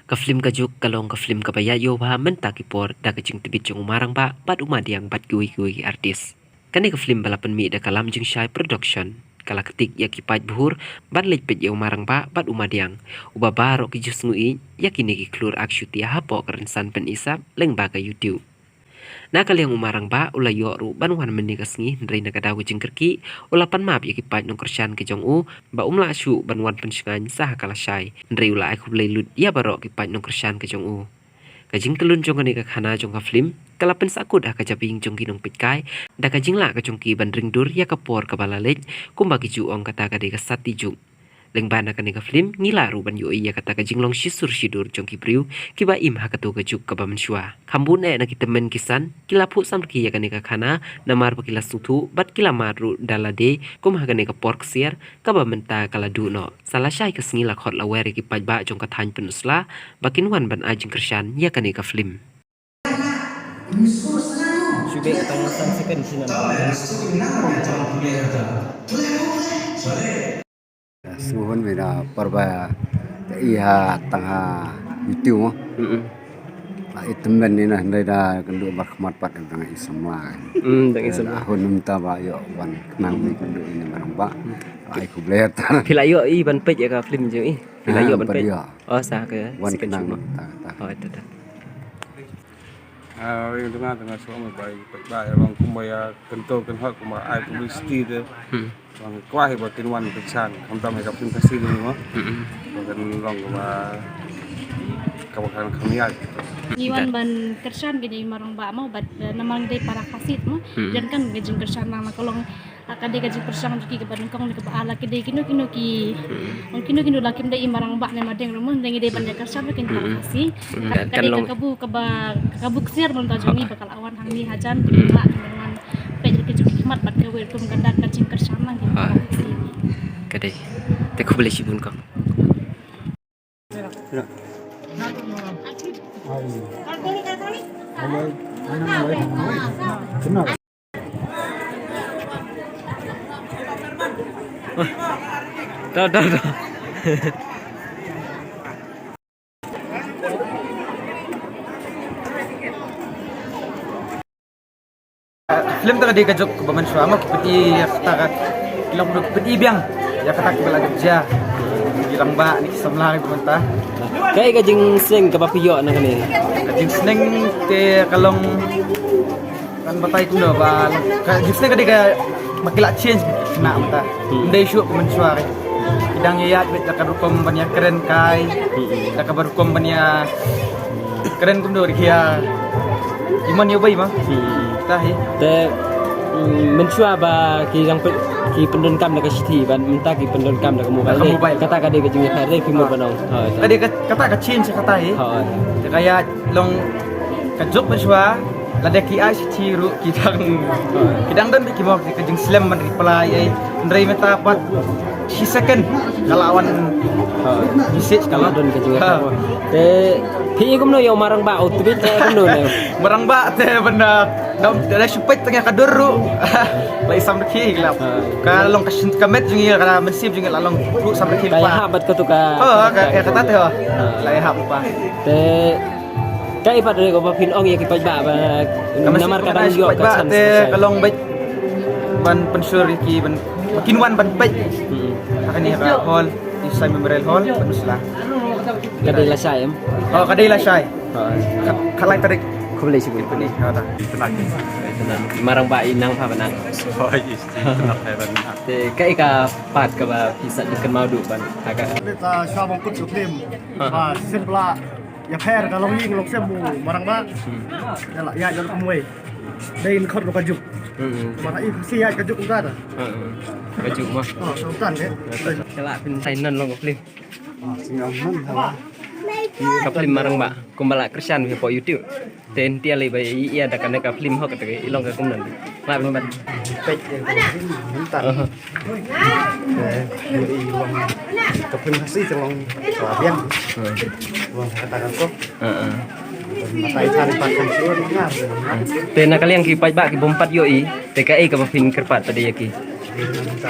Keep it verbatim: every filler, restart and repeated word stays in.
Ka film Ka Juk ka long ka film kaba ïaid ïoh bha mynta ki por da ka jingtbit jong u Marangbah bad u Madiang bad kiwei kiwei ki artist. Kane ka film ba la pynmih da ka Lam Jingshai Production ka la ktik ïa ki paid bhur ban leit peit ïa u Marangbah bad u Madiang, uba baroh ki ju sngewieit ïa kine ki khlur akshuti hapoh ka rynsan pynisap lyngba ka YouTube. Na ka liang u Marangbah u la ïoh ruh ban wan mynne ka sngi, hynrei na ka daw ka jingkyrkieh u la pan map ïa ki paid nongkyrshan ki jong u ba um lah shuh ban wan pynshngaiñ sa ha ka lashai, hynrei u la ai khublei lut ïa baroh ki paid nongkyrshan ki jong u. Ka jingkyllun jong kane ka khana jong ka film ka la pynsahkut ha ka jabieng jong ki nongpeitkai da ka jinglah ka jong ki ban ringdur ïa ka por kaba la leit, kumba ki ju ong kata ka dei ka sati juk. Lyngba na kane ka film ngi lah ruh ban ïohi ïa kata ka jinglong shisur shidur jong ki briew kiba im ha kato ka juk kaba mynshuwa. Kham bun eh na ki tymmen ki san ki la phuh samrkhie ïa kane ka khana namar ba ki la sngewthuh bad ki la mad ruh da lade kum ha kane ka por ksiar kaba mynta ka la duh noh. Sa lashai ka sngi la khot la wer ïa ki paidbah jong ka thaiñ Pynursla ba kin wan ban ai jingkyrshan ïa kane ka film. Shu beh ka tang san second shi nan. Sngewhun bha ïa por ba i ha tang ha YouTube mo. Mm-mm. I tymmen ïa na hynrei da kynduh markhmat pat dang i samla. Mm, dang i samla. Hun mynta ba ïoh wan khnang i kynduh ïa na Marangbah. Ai khublei ïa ta. Phi la ïoh i ban peit ïa ka film jong i? Phi la ïoh ban peit? Oh, sa ka second show mo. Oh, ita ta. Ah, ring tengah tengah suam ba i peit ba ïa long kumba ïa kynto kynhok kumba ai publicity te. Hmm. Long kwah ba kin wan kyrshan khamtam ïa ka film Khasi ni mo. Hmm. Ba kan long kumba ka ba kan kham ïaid. Ngi wan ban kyrshan ka jong i Marangbah mo bad, eh, namar ngi dei para Khasi mo. Hmm. Jan kan ka jingkyrshan lang na ka long Ah, ka dei ka jingpyrshang jong ki kaba nyngkong ne kaba ar la ki dei kino kino ki. Hmm. Ong kino kino la kim dei i Marangbah ne Madiang ruh mo, dei ngi dei ban ïa kyrshan kin para Khasi. Hmm. Ka dei ka kabu kaba, ka kabu ksiar mynta jong ngi ba ka la wan hangne hajan, ki la ki wan peit ki jong ki khmat bad kawei rukom ka dak ka jingkyrshan lang ki para Khasi. Ka dei. Te khublei shibun kong. Dah, dah, dah. Film ta ka dei ka jok ba mynshuwa mo, pynïaid ïa kata ka long duk pynïaid biang ïa kata ka ba la jia. Ki rangbah ne ki samla ki mynta. Kaei ka jingsneng kaba phi ïoh na kane? Ka jingsneng te ka long kan batai kumno ba ka jingsneng ka dei ka ba ki la change na mynta. Hmm. Ym dei shuh ka mynshuwa. Ki dang ïaid beit da ka rukom ban ïakren kai. Hmm. Da ka rukom ban ïa kren kumno ri kia. Iman ïa bai ma. Hmm. Ta hi. Te, mm, mynshuwa ba ki dang pyn-, ki pyndonkam da ka shithi ban mynta ki pyndonkam da ka mobile. Da ka mobile. Kata ka dei ka jingïapher dei phi mut ban ong. Ha, ka dei ka, kata ka change kata hi. Ha. Te ka ïa long ka jok mynshuwa lada ki ai shithi ruh ki dang, ki dang don ki mo ka jingslem ban reply ai. Hynrei mynta pat shi second ka la wan message ka la don ka jingïapher. Te phi kumno ïa u Marangbah u tbit te kumno ne? Marangbah te bynda dam te da shu peit tang ïa ka dur ruh. La i samrkhie glap. Ka long ka shin ka met jong ngi ka mynsiem jong ngi la long ruh samrkhie. Ka ïahap bad katu ka. Ha, ka, ka, kata te ha. La ïahap pa. Te kaei pat re ko ba phin ong ïa ki paidbah ba namar ka dang ïoh ka chance te ka long beit ban pynshlur ïa ki ban kin wan ban peit. Hmm. Ha kane ka hall, East Shire Memorial Hall, Pynursla. Ka dei lashai em? Oh, ka dei lashai. Oh. Ka, ka lai tarik. Khublei shibun. Khublei. Ha ta. Marangbah i nang pha ba nang. Oh, yes. Te kaei ka part kaba phi sa kynmaw duh ban ha ka. Te ta sha bang kut sukrim. Ha. Ba simpla. Ïapher ka long ïing long sem u Marangbah. Hmm. Ïa la, ïa, ïa kumwei. Dei in khot lo ka juk. Hmm. Mara i si ïa ka juk ka da. Hmm. Ka juk ma. Oh, so kan de. Ka la phin sai nan long ka film. Ah, sing am nan ha. Ka film Marangbah. Kumba la kyrshan hapoh YouTube. Te ntia lei ba i ïa da kane ka film ho kata i long ka kumno. Nga pynban. Peit ïa ka film mynta. Aha. Te i long ka film Khasi te long ka biang. Hmm. Long kata kan ko. Heeh. Mynta i than pat kan shuwa ni nga. Te na ka liang ki paidbah ki bym pat ïohi. Te kaei kaba phin kyrpad pat ïa ki. Mynta